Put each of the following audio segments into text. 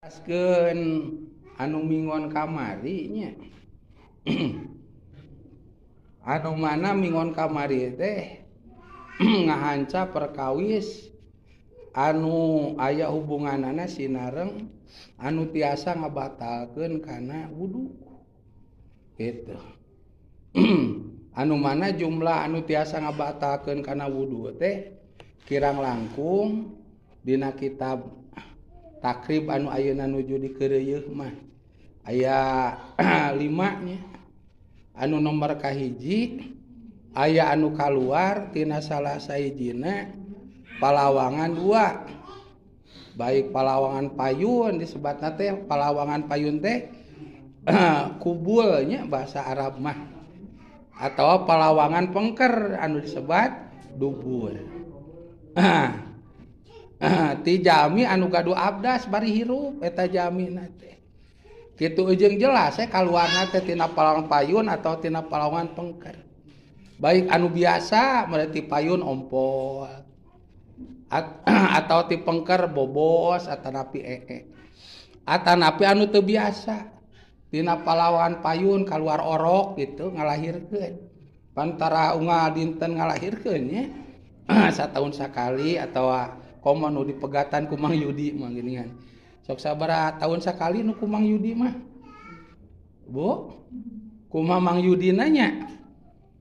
Jelaskeun anu mingon kamari nya. Anu mana mingon kamari teh ngahanca perkawis anu aya hubunganana sinareng anu tiasa ngabatalkeun kana wudu gitu. Anu mana jumlah anu tiasa ngabatalkeun kana wudu teh kirang langkung dina kitab Takrib anu ayeuna nuju dikeureuyeung mah aya 5 nya. Anu nomor kahiji aya anu kaluar tina salah sahijina palawangan dua, baik palawangan payun disebatna teh palawangan payun teh kubulnya bahasa Arab mah, atau palawangan pengker anu disebat dubur. Ti jami anu gaduh abdas bari hirup eta jamina teh kitu jeung jelas kaluarna teh tina palawangan payun atau tina palawangan pengker, baik anu biasa berarti payun ompol atau ti pengker bobos atanapi ee, atanapi anu teu biasa tina palawangan payun kaluar orok gitu ngalahirkeun pantara unggal dinten ngalahirkeun nya satahun sakali atawa komo nu dipegatan ku Mang Yudi mah geuningan sok sabaraha tahun sakali nu ku Mang Yudi mah Bu kumaha Mang Yudi nanya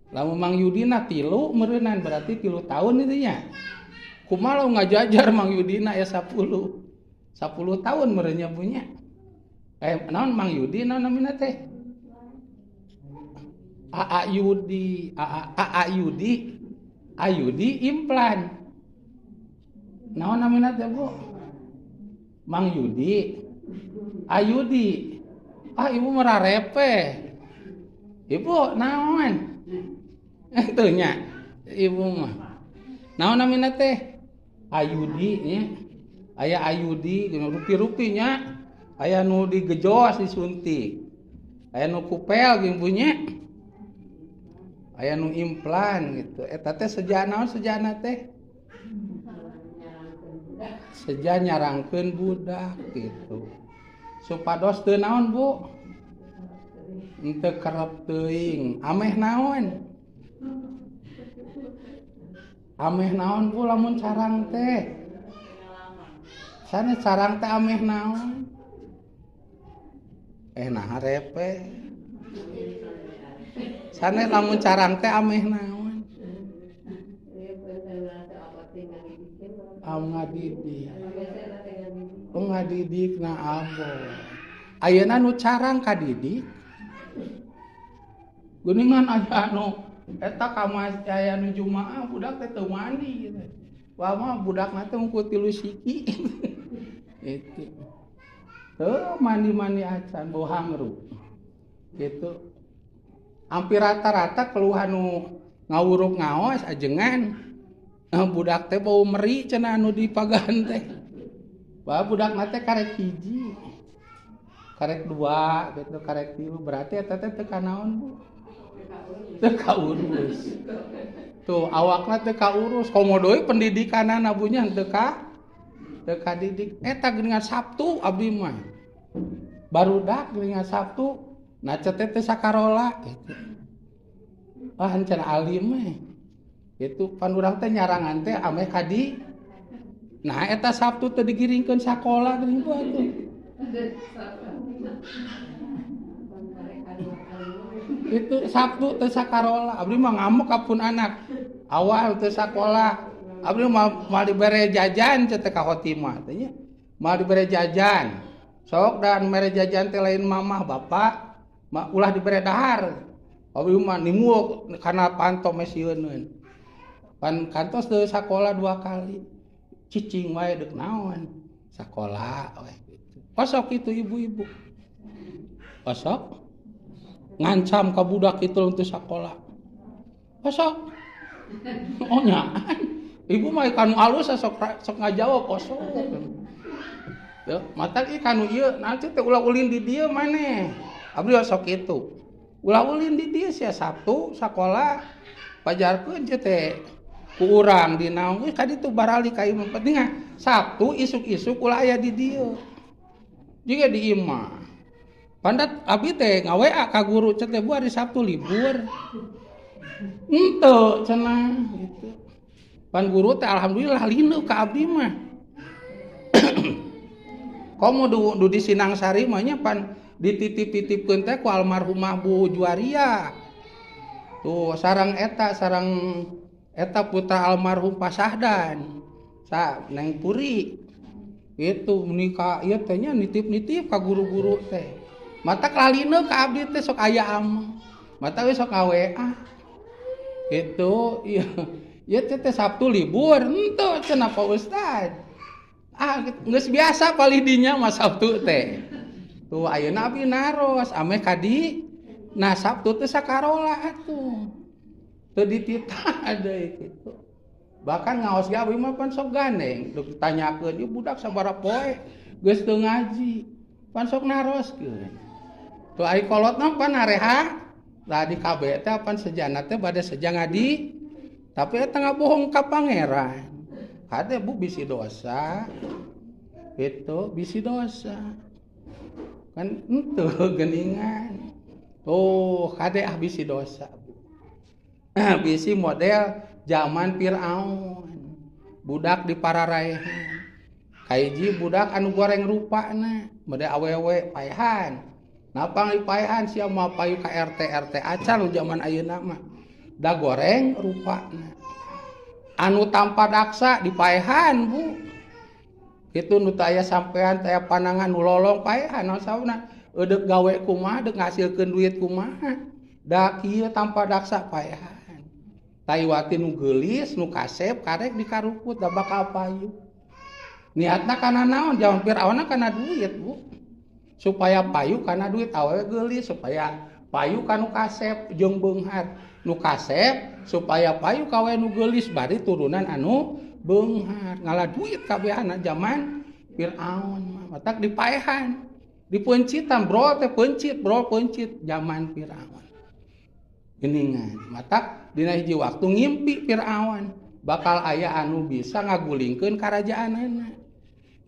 lamun Mang Yudina 3 meureunnan berarti 3 tahun itu nya kumaha lamun ngajajar Mang Yudina ya 10 tahun meureunnya punya naon Mang Yudi naon namina teh AA Yudi AA Yudi Ayudi implan naon namina teh Bu Mang Yudi Ayudi ah ibu merarepe ibu naon teu nya ibu mah naon namina teh Ayudi nya aya Ayudi rupi-rupinya aya nu digejos disuntik aya nu kupel jeung punya aya nu implan gitu eta teh seja naon sejana teh seja nyarangkeun budak gitu supados teu naon Bu henteu kerep teuing ameh naon Bu lamun carang teh sanes carang teh ameh naon nah repe sanes lamun carang teh ameh naon am ngadidik oh ngadidik na abo ayeuna nu carang kadidik geuningan aya anu eta ka aya nu jumaah budak teh teu mandi gitu wah mah budakna teh ngukur 3 siki itu teu mandi-mandi acan bau hangru gitu hampir rata-rata keluhan nu ngawuruk ngaos ajengan budak teh bau meri cenah anu dipagahan teh wah budakna teh karek hiji karek 2 gitu karek 3 berarti eta teh teu kanaon Bu teu kaurus tuh awakna teu kaurus komo deui pendidikanana bunya teu ka teu kadidik eta geuningan Sabtu abdi mah barudak geuningan Sabtu nacet teh sakarola gitu ah encan alim mah itu pan urang teh nyarangan teh ameh kadi nah eta Sabtu teh digiringkeun sakola geuning ku atuh itu Sabtu teh sakarola abdi mah ngamuk ka pun anak awal teh sakola abdi mah moal dibere jajan teh ka Khotimah teh nya moal dibere jajan sok dan mere jajan teh lain mamah bapak mah ulah dibere dahar abdi mah nimuk kana panto mesieuneun pan kantos teu sakola 2 kali cicing wae deuk naon sakola we gitu osok itu ibu-ibu osok ngancam ka budak itu untuk sakola osok oh nyaan ibu mah kanu alus sok sok ngajawab osok teu matak ieu kanu ieu nanti teh ulah ulin di dieu maneh abdi osok kitu ulah ulin di dieu sia Sabtu sakola pajarkeun sia teh ku urang dinaung ka ditu barali ka ieu penting Sabtu isuk-isuk ulah aya di dieu. Jiga di imah. Pandat abi teh nga-WA ka guru cet teh, "Bu, hari Sabtu libur?" Henteu cenah gitu. Pan guru teh alhamdulillah lineu ka abdi mah. Komo du di Sinang Sari mah nya pan dititip-titipkeun teh ku almarhumah Bu Juaria. Tuh sarang eta, sarang eta putra almarhum Pasahdan. Sa Neng Puri. Itu menikah ieu teh nya nitip-nitip ka guru-guru teh. Matak lalina ka abdi teh sok aya ameng. Mata we sok nga-WA. Gitu, iya. Ieu teh teh Sabtu libur, henteu cenah Pak Ustad. Ah, geus biasa palih dinya mah Sabtu teh. Tuh ayeuna abdi naros ameh kadi. Nah, Sabtu teh sakarola atuh. Teu dititah deui kitu. Bahkan ngaos ge abdi mah pan sok gandeng, dek ditanyakeun, "Ieu budak sabaraha poe geus teu ngaji?" Pan sok naroskeun. Tuh ai kolotna pan areha. Lah di KB teh pan sejana teh bade seja ngadi, tapi eta ngabohong ka pangeran. Kade Bu bisi dosa. Itu bisi dosa. Kan henteu geuningan. Tuh kade ah bisi dosa. Bu. Bisi model zaman Fir'aun. Budak di pararaehan. Kahiji budak anu goreng rupana, model awewe paehan. Napang dipaehan sia moal payu ka RT RT acan zaman ayeuna mah. Da goreng rupana. Anu tanpa daksa dipaehan, Bu. Kitu nu teu aya sampean teu aya panangan nu lolong paehan naon sauna eudek gawe kumaha, deuk ngasilkeun duit kumaha. Da kieu tanpa daksa paehan. Taiwati nu geulis, nu kasep karek dikarukut da bakal payu. Niatna kana naon? Zaman Fir'aunna kana duit, Bu. Supaya payu kana duit, awewe geulis supaya payu kanu kasep jeung beunghar. Nu kasep supaya payu kawe nu geulis bari turunan anu beunghar. Ngala duit kabehana zaman Fir'aun mah. Matak dipaehan. Dipeuncitan bro teh peuncit, bro peuncit zaman Fir'aun. Geuningan. Matak dina hiji waktu ngimpi Fir'aun bakal aya anu bisa ngagulingkeun karajaanana.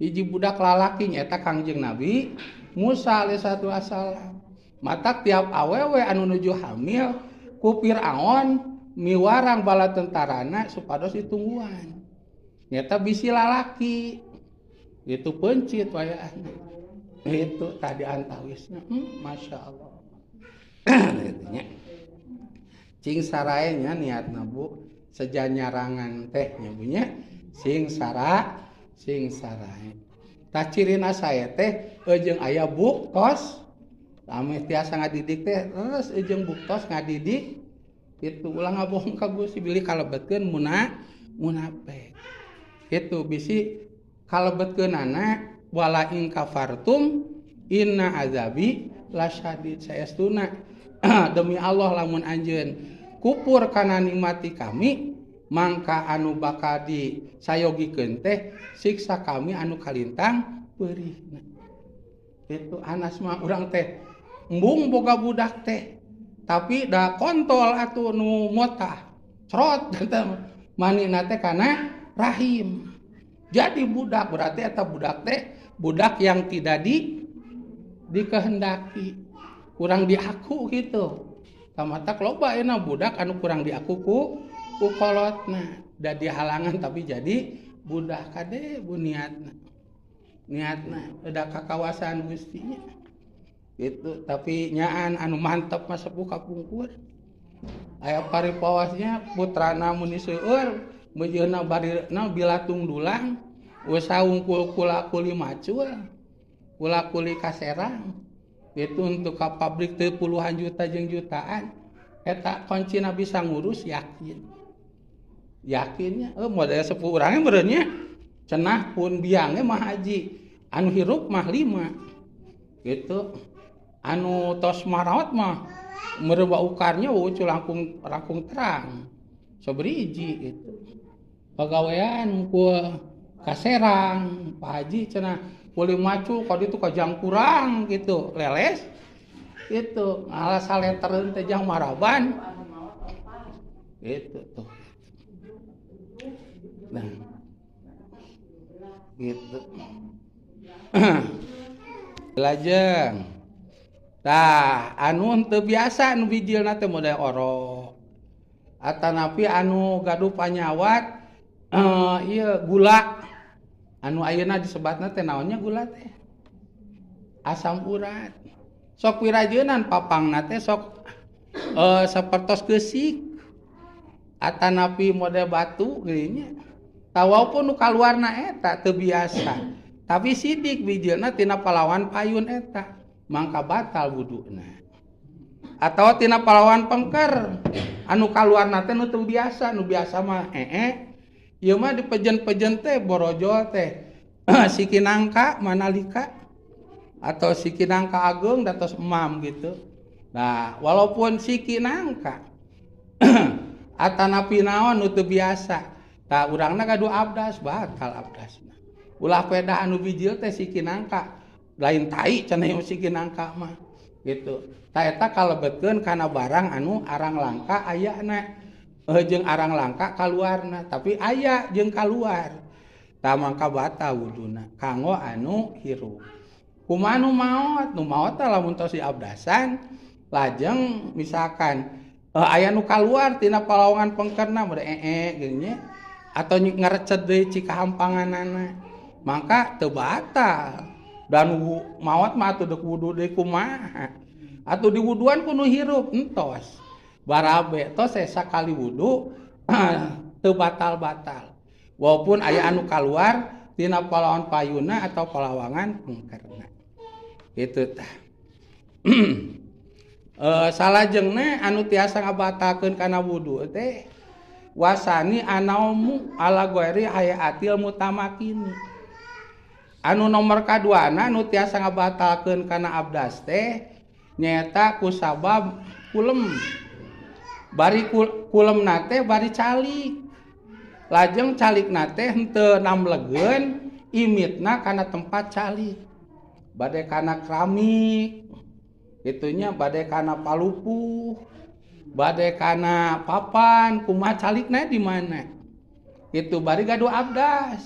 Hiji budak lalaki nyaeta Kangjeng Nabi Musa alaihissalatu wassalam. Matak tiap awewe anu nuju hamil ku Fir'aun miwarang bala tentarana supados ditungguan. Nyaeta bisi lalaki. Itu peuncit wayahna. Itu tadi antawisna. Masya Allah. Gitu nya. Cing sarae nya niatna Bu, seja nyarangan teh nya Bu nya, sing sara, sing sarae. Tah cirina saya teh jeung aya buktos, ameh tiasa ngadidik teh terus jeung buktos ngadidik itu ulah ngabohong ka Gusti bilih kalebetkeun munafik. Itu bisi kalebetkeunana wala in kafartum inna azabi lasyadid, saestuna demi Allah lamun anjeun kupur kana nikmati kami mangka anu bakal disayogikeun teh siksa kami anu kalintang peurihna. Itu Anas mah urang teh embung boga budak teh tapi da kontol atuh nu motah crot eta manina teh kana rahim. Jadi budak berarti eta budak teh budak yang tidak dikehendaki, kurang diaku gitu. Kamatak loba euna budak anu kurang diaku ku kolotna, da dihalangan tapi jadi budak kade bu niatna. Niatna da kakawasan Gustinya. Gitu, tapi nyaan anu mantep mah sepuh kapungkur. Aya paripawasnya putrana mun seueur meujeuhna bari na bilatung dulang, usaha wungkul kula kuli macul, kula kuli kaserang. Itu untuk ka pabrik teh puluhan juta jeung jutaan. Eta kuncina bisa ngurus yakin. Yakinnya, model sepuh urangnya meureunnya cenah pun biangnya mah haji, anu hirup mah 5. Gitu. Anu tos marawat mah meureun ukarnya ucu langkung langkung terang. Sobriji gitu. Pagawean ku kaserang, Pak Haji cenah kuli macul kok itu kajang kurang gitu, leles. Itu ngalah saletereun teh jang maraban. Gitu tuh. Nah. Gitu. Lajeng tah anu teu biasa anu bijilna teh model orok atanapi anu gaduh panyawat ieu gula anu ayeuna disebatna teh naonnya gula teh asam urat sok wirajeunan papangna teh sok sapertos keusik atanapi model batu geuning nya walaupun nu kaluarna eta teu biasa tapi sidik bijilna tina palawan payun eta mangka batal wuduna atau tina palawan pengker anu kaluarna teh nu teu biasa nu biasa mah ieu mah dipejen-pejen teh borojol teh siki nangka manalika atau siki nangka ageung datos emam gitu. Nah walaupun siki nangka atanapi naon nu teu biasa tah urangna gaduh abdas batal abdasna. Ulah pedah anu bijil teh siki nangka lain tai cenah siki nangka mah gitu. Tah eta kalebetkeun kana barang anu arang langka ayana jeung arang langka kaluarna tapi aya jeung kaluar. Tah mangka batal wuduna kanggo anu hirup. Kumaha nu maot? Nu maot teh lamun tos diabdasan lajeng misalkan aya nu kaluar tina palawangan pengkerna meureun geuning nya atau ngarecet deui cikahampanganana mangka teu batal. Dan maot mah atuh deuk wudu deui kumaha atuh diwuduan ku nu hirup entos barabe tos sakali wudu teu batal-batal walaupun aya anu kaluar tina palawan payuna atau palawangan pengkerna kitu tah. Salajengna anu tiasa ngabatalkeun kana wudu teh wasani anaumu ala ghairi hayatil mutamakini. Anu nomor kaduana anu tiasa ngabatalkeun kana abdas teh nyaeta kusabab kulem. Bari kulemna teh bari calik. Lajeng calikna teh henteu namlegeun imitna kana tempat calik. Bade kana keramik itunya bade kana palupuh bade kana papan kumaha calikna di mana itu bari gaduh abdas.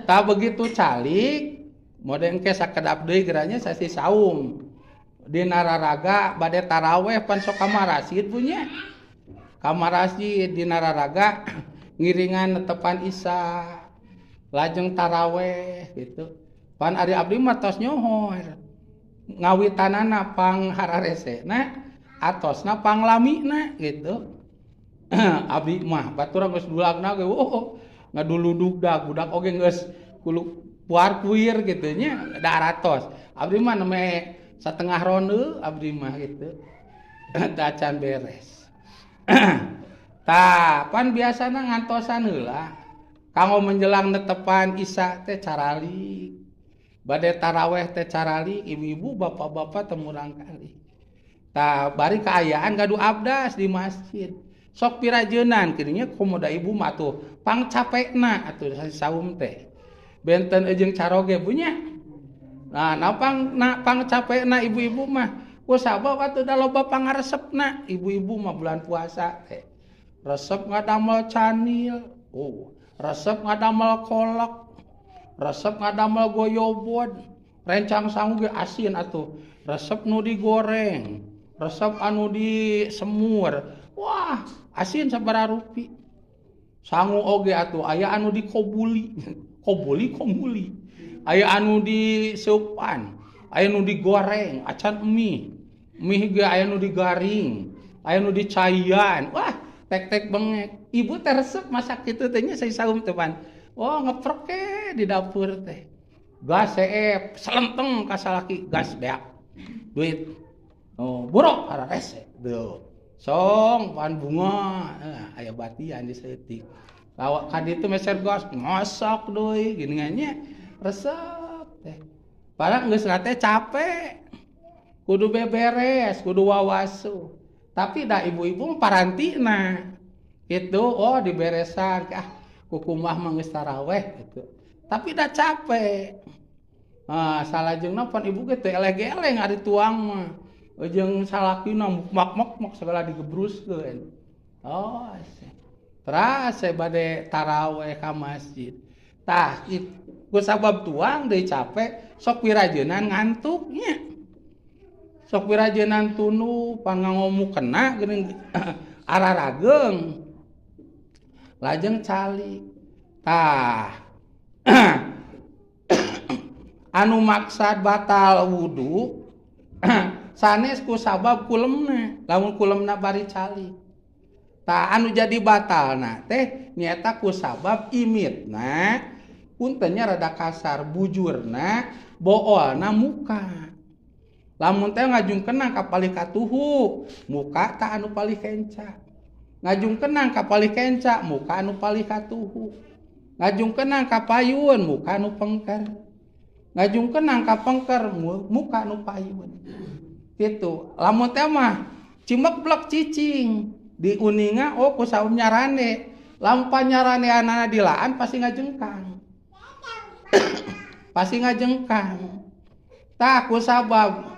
Tah begitu calik mode engke sakedap deui geranya sasi saum dina raraga bade taraweh pan sok ka masjid punya ka masjid dina raraga ngiringan netepan isya lajeng taraweh gitu. Pan ari abdi mah tos nyohor ngawitanana pang hararesena atosna panglamina gitu. Abdi mah baturan geus dulagna ge oh ngaduludug dak budak oge geus kulu puar kuir kitu nya da aratos. Abdi mah neme setengah ronde abdi mah gitu. Teu acan beres. Tah pan biasana ngantosan heula kanggo menjelang netepan isya teh carali. Bade taraweh teh carali ibu-ibu bapak-bapak temurang kali. Tah bari kaayaan gaduh abdas di masjid. Sok pirajeunan kieu nya komoda ibu mah atuh pang capekna atuh saum teh. Benten jeung caroge punya. Nah, napang na pang capekna ibu-ibu mah ku sabab atuh da loba pangaresepna ibu-ibu mah bulan puasa teh. Resep ngadamel canil, oh, resep ngadamel kolak, resep ngadamel goyobod, rencang sangu ge asin atuh, resep nu digoreng, resep anu disemur. Wah, asin sabaraha rupi. Sangu oge atuh aya anu dikobuli, kobuli komuli. Aya anu diseupan, aya nu digoreng, acan mie. Mie ge aya nu digaring, aya nu dicaian. Wah, tek-tek bengek. Ibu teh resep masak kitu teh nya saum teh pan. Oh, ngeprek ke di dapur teh. Gas selenteng ka salaki, gas beak. Duit. Oh, buruk hararese. Tuh. Song pan bunga, aya batian di saeutik. Lawak ka ditu meser gas masak deui geuningan nya resep teh. Padahal geus teh capek. Kudu beberes, kudu wawasu. Tapi da ibu-ibu parantina. Gitu, oh diberesan ah kukumah mah geus taraweh gitu. Tapi da capek. Ah, salajengna pan ibu ge teu eleh-geleng ari tuang mah. Jeung salakina mak-mak segala digebruskeun. Oh, teras bade taraweh ka masjid. Tah ku sabab tuang deui capek sok wirajeunan ngantuk nya. Sok wirajeunan tunduh pan ngangomuk kena geuning ararageung. Lajeng calik. Tah anu maksad batal wudu sanes ku sabab kulemna, lamun kulemna bari calik. Tah anu jadi batalna teh nyaeta ku sabab imitna, puntennya rada kasar, bujurna boolna muka. Lamun teh ngajungkeunang ka palih katuhu, muka tah anu palih kenca. Ngajungkeunang ka palih kenca, muka anu palih katuhu. Ngajungkeunang ka payun, muka anu pengker. Ngajungkeunang ka pengker, muka anu payun. Gitu. Lamun teh mah cimeblek cicing diuninga oh ku saum nyarane. Lamun panyaraneanana dilaan pasti ngajengkang. Pasti ngajengkang. Tah ku sabab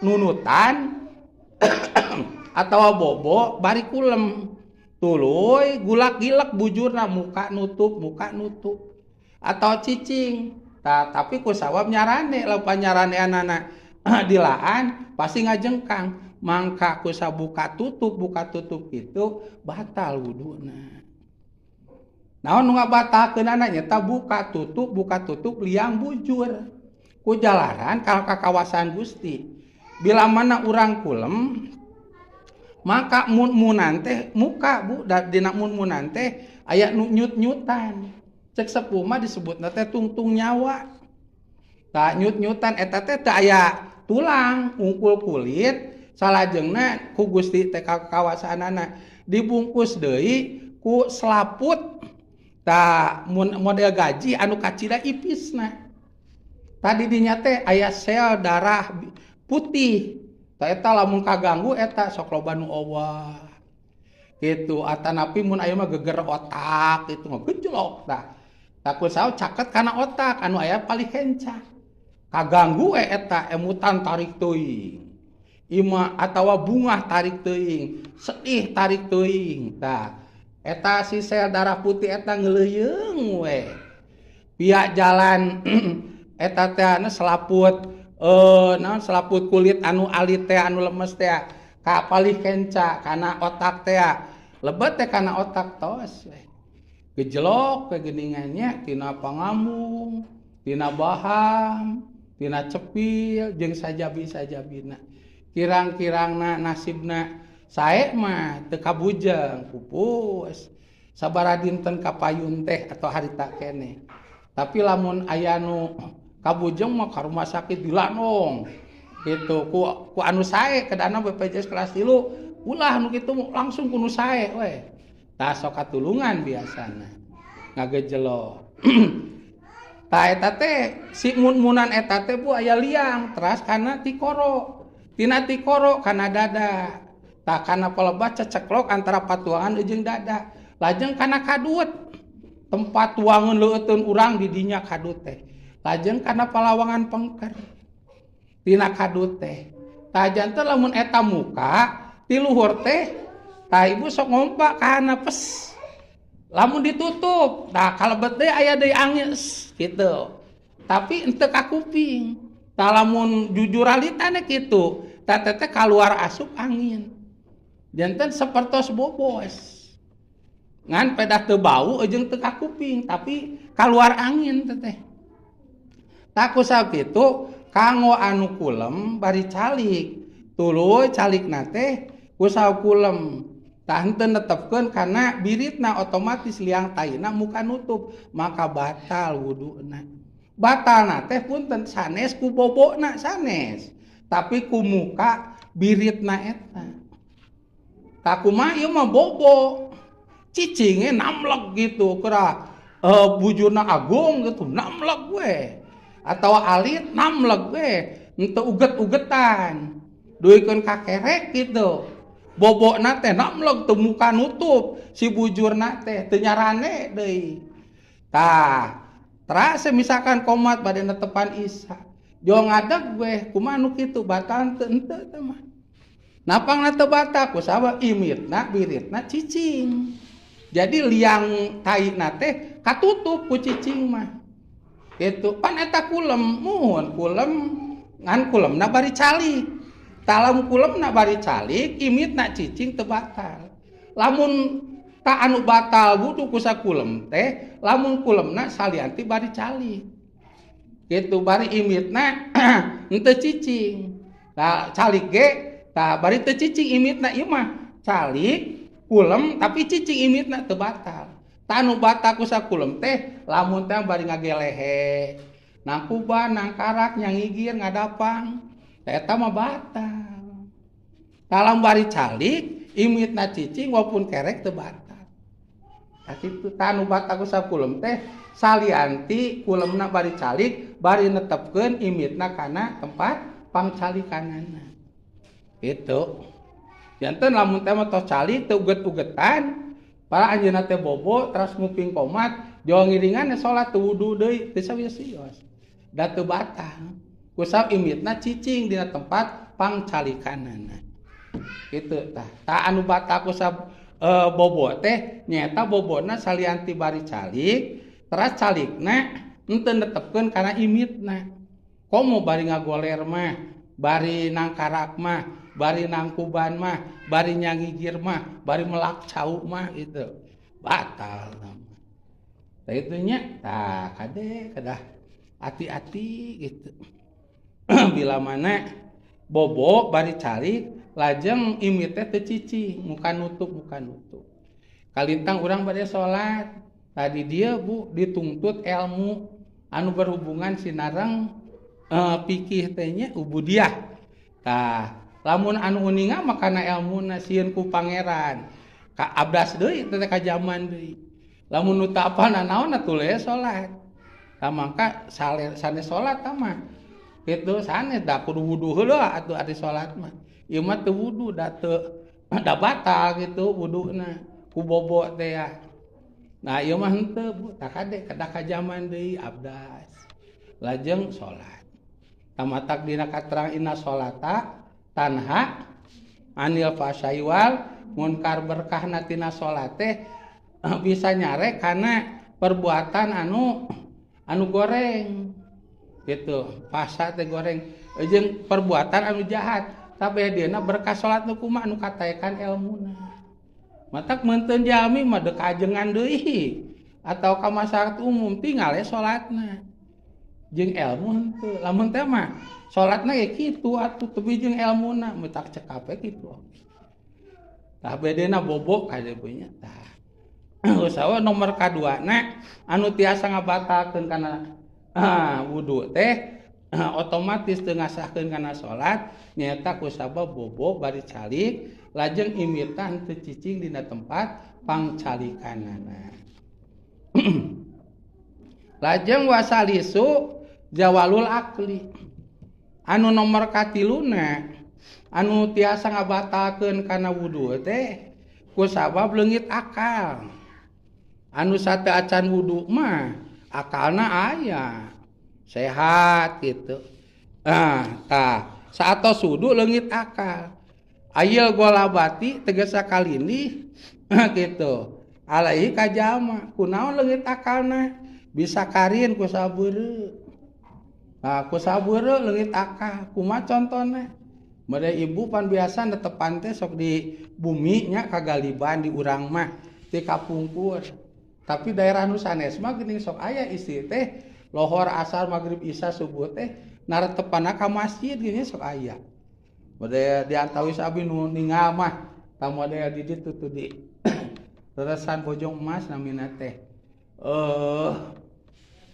nunutan atawa bobo bari kulem. Tuluy gulak-gilek bujurna muka nutup, muka nutup. Atau cicing. Tah tapi ku sabab nyarane, lamun panyaraneanana dilaan pasti ngajengkang. Mangka ku sabuka tutup, buka tutup itu batal wuduna. Naon nu ngabatalkeunana nyata buka tutup liang bujur. Ku jalaran ka kawasan Gusti. Bila mana urang kulem maka mun-munan teh muka bu dina mun-munan teh aya nu nyut-nyutan. Cek sepuh mah disebutna teh tungtung nyawa. Tah nyut-nyutan eta teh teu aya tulang, ungkul kulit salajengna ku Gusti teh kawasanana dibungkus deui ku selaput. Tah model gaji anu kacida ipisna. Tadi dinya teh aya sel darah putih. Tah eta lamun kaganggu eta sok loba nu owah. Gitu atanapi mun aya mah geger otak gitu ngegejlok tah. Tah ku saha caket kana otak anu aya palih kenca. Kaganggu we eta emutan tarik teuing. Ima atawa bungah tarik teuing, sedih tarik teuing. Tah eta si sel darah putih eta ngeleuyeng we. Pihak jalan eta teh anu selaput naon selaput kulit anu alit teh anu lemes teh ka palih kenca kana otak teh lebet teh kana otak tos we. Gejelok we geuningannya tina pangamung, tina baham, tina cepil jeung sajabi-sajabina. Kirang-kirangna nasibna sae mah teu kabujeng pupus. Sabaraha dinten kapayun teh atau harita keneh. Tapi lamun aya nu kabujeng mah ka rumah sakit dilanong gitu ku anu sae kedana BPJS kelas 3 ulah nu kitu langsung ku nu sae we. Tah sok katulungan biasana ngagejelok. Tah eta teh si mun-munan eta teh bu aya liang teras kana tikoro. Tina tikoro kana dada. Tah kana pelebah ceceklok antara patuangan jeung dada. Lajeng kana kadut. Tempat tuangan leueutun urang di dinya kadut teh. Lajeng kana palawangan pengker. Tina kadut teh. Tah janten lamun eta muka ti luhur teh tah ibu sok ngompa kana pes. Lamun ditutup tah kalebet deui aya deui angin gitu. Tapi henteu ka kuping. Tah lamun jujuralitana kitu, tah teh kaluar asup angin. Janten sapertos bobos. Ngan pedah teu bau jeung teu ka kuping, tapi kaluar angin teh. Tah ku sakitu kanggo anu kulem bari calik. Tuluy calikna teh ku kulem. Tah henteu netepkeun kana biritna otomatis liang taina muka nutup, maka batal wuduna. Batalna teh punten sanes ku bobona sanes, tapi ku muka biritna eta. Tah kumaha ieu mah bobo. Cicingnya namlek gitu, kera bujurna agung gitu, namlek we. Atau alit namlek we, henteu uget-ugetan. Duikeun ka kerek gitu. Bobona teh namlek teu muka nutup, si bujurna teh teu nyarane deui. Tah, terasa misalkan komat bade netepan isya. Jo ngadeg we kumaha nu kitu batal teu henteu teh mah. Napangna teu batal ku sabab imitna biritna cicing. Jadi liang taina teh katutup ku cicing mah. Gitu. Pan eta kulem, muhun kulem ngan kulemna bari calik. Talam kulemna bari calik, imitna cicing teu batal. Lamun tak anu batal wudu ku sakulem teh, lamun kulemna salianti bari calik. Gitu bari imitna henteu cicing. Tah calik ge tah bari teu cicing imitna ieu mah calik kulem tapi cicing imitna teu batal. Tah anu batal ku sakulem teh lamun teh bari ngagelehe, nangkuban, nangkarak, nyangigir, ngadapang, tah eta mah batal. Tah lamun bari calik imitna cicing walaupun kerek teu batal. Tah kitu tah anu batal ku sakulem teh salianti kulemna bari calik bari netepkeun imitna kana tempat pangcalikanana. Gitu. Janten lamun teh mah tos calik teu uget-ugetan, para anjeunna teh bobo teras nguping komat, jauh ngiringan salat teu wudu deui, teu sawios-wios. Da teu batal. Kusab imitna cicing dina tempat pangcalikanana. Gitu tah. Tah anu batal kusab bobo teh nyaeta bobona salianti bari calik, teras calikna henteu netepkeun kana imitna. Komo bari ngagoler mah, bari nangkarak mah, bari nangkuban mah, bari nyangigir mah, bari melak cau mah gitu. Batal nama. Tah itu nya, tah kade kedah hati-hati gitu. Bila mana bobo bari calik lajeng imit teh teu cicing, muka nutup, muka nutup. Kalintang urang bade salat, tadi dia Bu dituntut ilmu anu berhubungan sinareng fikih teh nya ubudiah. Tah, lamun anu uninga mah kana elmuna sieun ku pangeran. Ka abdas deui teh ka zaman deui. Lamun nu teu apal nanaon atuh le salat. Tah mangka sanes salat tah mah. Kitu sanes da kudu wudu heula atuh ari salat mah. Ieu mah teu wudu da teu da batal gitu wuduna ku bobo teh ya. Nah ieu mah henteu Bu, tah kade kedah ka zaman deui abdas. Lajeng salat. Tamatak dina katerang inna sholata tanha anil fahsya'i wal munkar, berkahna tina salat teh bisa nyarek kana perbuatan anu goreng gitu. Fahsya teh goreng jeung perbuatan anu jahat. Tapi dieuna berkah salat nu kumaha anu kataekan elmuna. Matak meunteun jalmi mah deuk kajengan deui atau ka masyarakat umum tinggal we salatna. Jeung elmu henteu. Lamun teh mah salatna ge kitu atuh tapi jeung elmuna meutak cekap we kitu. Tah bedena bobo kade punya tah. Usaha nomor kaduana anu tiasa ngabatalkeun kana wudu teh otomatis teu ngasahkeun kana salat nyaeta kusabab bobo bari calik lajeng imitna henteu cicing dina tempat pangcalikanana. Lajeng wasalisu zawalul akli. Anu nomor katiluna anu tiasa ngabatalkeun kana wudu teh kusabab leungit akal. Anu sateu acan wudu mah akalna aya sehat gitu. Tah saatos wudu leungit akal. Ayil golabati tegesa kalindih gitu. Alaihi kajama kunaon leungit akalna bisa karin ku sabeureu. Nah, ku sabeureu leungit akal. Kumaha contona? Mere ibu pan biasa netepan teh sok di bumi nya kagaliban di urang mah di kapungkur. Tapi daerah nu sanes mah geuning sok aya istri teh lohor asar maghrib isya subuh teh naretepana ka masjid geuning sok aya. Model di antawis abi nu ningal mah tah model di ditu tuh di Reresan Bojong Emas namina teh.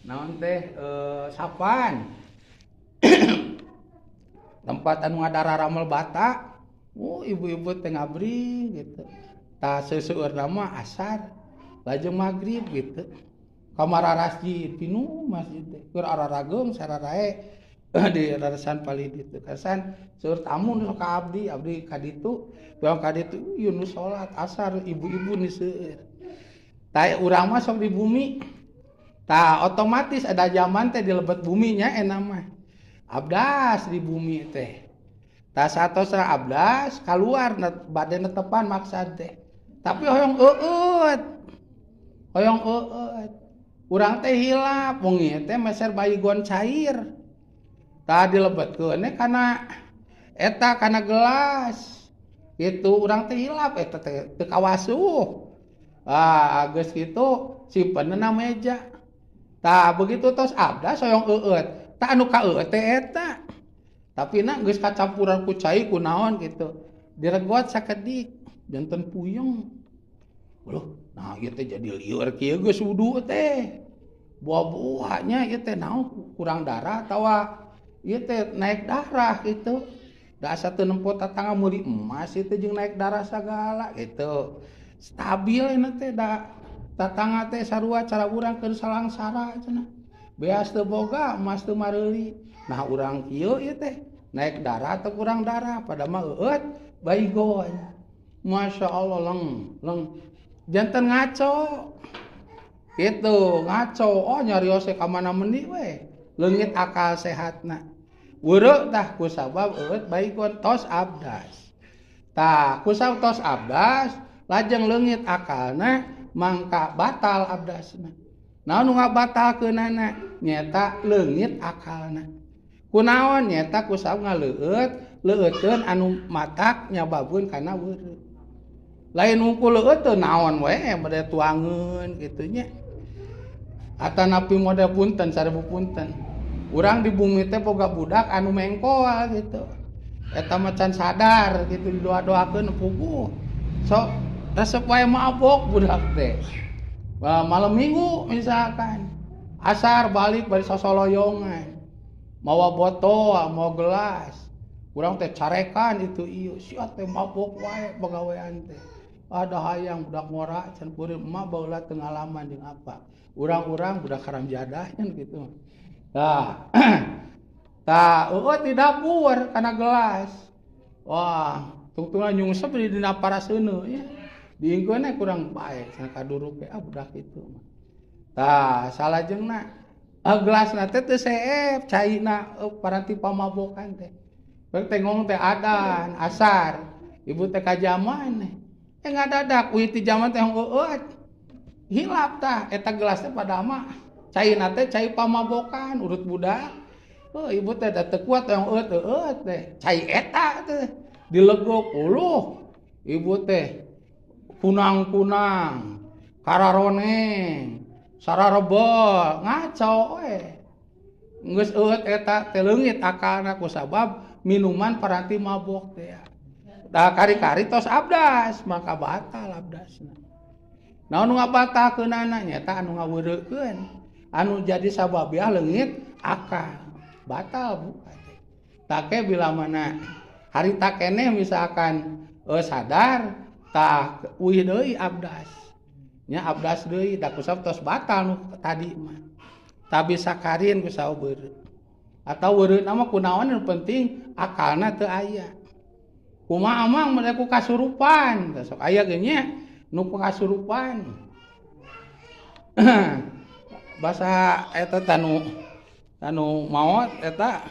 Naon teh sapan. Tempat anu ngadara ramel bata. Oh, ibu-ibu teh ngabring gitu. Tah seuseurna mah asar lajeng maghrib gitu. Kamar masjid pinuh masjid teh. Keur ararageung sararae di reresan palih ditu. Kesan seueur tamu nu ka abdi, abdi ka ditu, urang ka ditu ieu nu salat asar ibu-ibu nu seueur. Tah urang mah sok di bumi. Tah otomatis ada zaman teh di lebet bumi nya enak mah. Abdas di bumi teh. Tah satosna abdas kaluar bade netepan maksad teh. Tapi hoyong eueut. Hoyong eueut. Urang teh hilap, wengi teh meser baygon cair. Tah dilebetkeun kana eta kana gelas. Gitu urang teh hilap eta teh teu kawasuh. Ah, geus kitu simpen na meja. Tah begitu tos abdas hoyong eueut. Tah anu kaeueut teh eta. Tapi na geus kacampuran ku cai ku naon gitu. Diregot sakedik janten puyeng. Loh, nah ieu teh jadi lieur kieu geus wudu teh. Buah-buahnya ieu teh naon kurang darah atawa ieu teh naik darah gitu. Da asa teu nempo tatangga meuli emas ieu teh jeung naik darah sagala gitu. Stabil na teh da tatangga teh sarua cara urang keur salangsara cenah. Beas teu boga, emas teu mareuli. Nah urang kieu ieu teh naik darah atau kurang darah pada mah eueut baygon. Masya Allah leng leng janten ngaco gitu ngaco. Oh nyarios ka mana mendi we leungit akal sehatna. Weureu tah kusabab eueut baygon tos abdas. Tah kusabab tos abdas lajeng leungit akalna mangka batal abdasna. Naon nu ngabatalkeunana nyaeta leungit akalna. Kunaon nyaeta kusabab ngaleueut leueuteun anu matak nyababkeun kana weureu. Lain wungkul leueut teu naon we bade tuangeun kitu nya. Atanapi model punten 1000 punten. Urang di bumi teh boga budak anu mengkol gitu. Eta mah can sadar gitu didoa-doakeun puguh. Sok resep wae mabok budak teh. Malam minggu misalkan asar balik bari sosoloyongan. Mawa botol, mawa gelas. Urang teh carekan itu ieu sia teh mabok wae pagawean teh. Ada hayang budak ngora can kuring emak baheula teu ngalaman jeung apa. Urang-urang budak haram jadah nya gitu. Tah tah eueuh di dapur kana gelas. Wah, tungtungan nyungsep di dina paraseuneu nya. Diingkeun we kurang bae cenah kaduruk ge ah budak kitu mah. Tah salajengna gelasna teh teu seep caina paranti pamabokan teh. Rek teh ngomong teh adan asar. Ibu teh ka jaman ngadadak uih ti jaman teh eueut. Hilap tah eta gelas teh padahal mah caina teh cai pamabokan urut budak. Oh, ibu teh da teu kuat yang eueut eueut teh. Cai eta teh dilegok uluh. Ibu teh kunang-kunang, kararoneng, sararebel, ngaco we. Geus eueut eta teh leungit akalna kusabab minuman paranti mabok teh. Tah kari-kari tos abdas, maka batal abdasna. Naon nu ngabatalkeunana nyaeta anu ngaweurekeun, anu jadi sababiah leungit akal. Batal buka teh. Take bila mana harita keneh misalkan sadar tah uih deui abdas. Nya abdas deui da kusabab tos batal nu tadi mah. Tabi sakarin kusabab beureum. Atau weureuna mah kunaon nu penting akalna teu aya. Kumaha amang mun ku kasurupan, tah sok aya ge nya nu ku kasurupan. Basa eta tanu tanu maot eta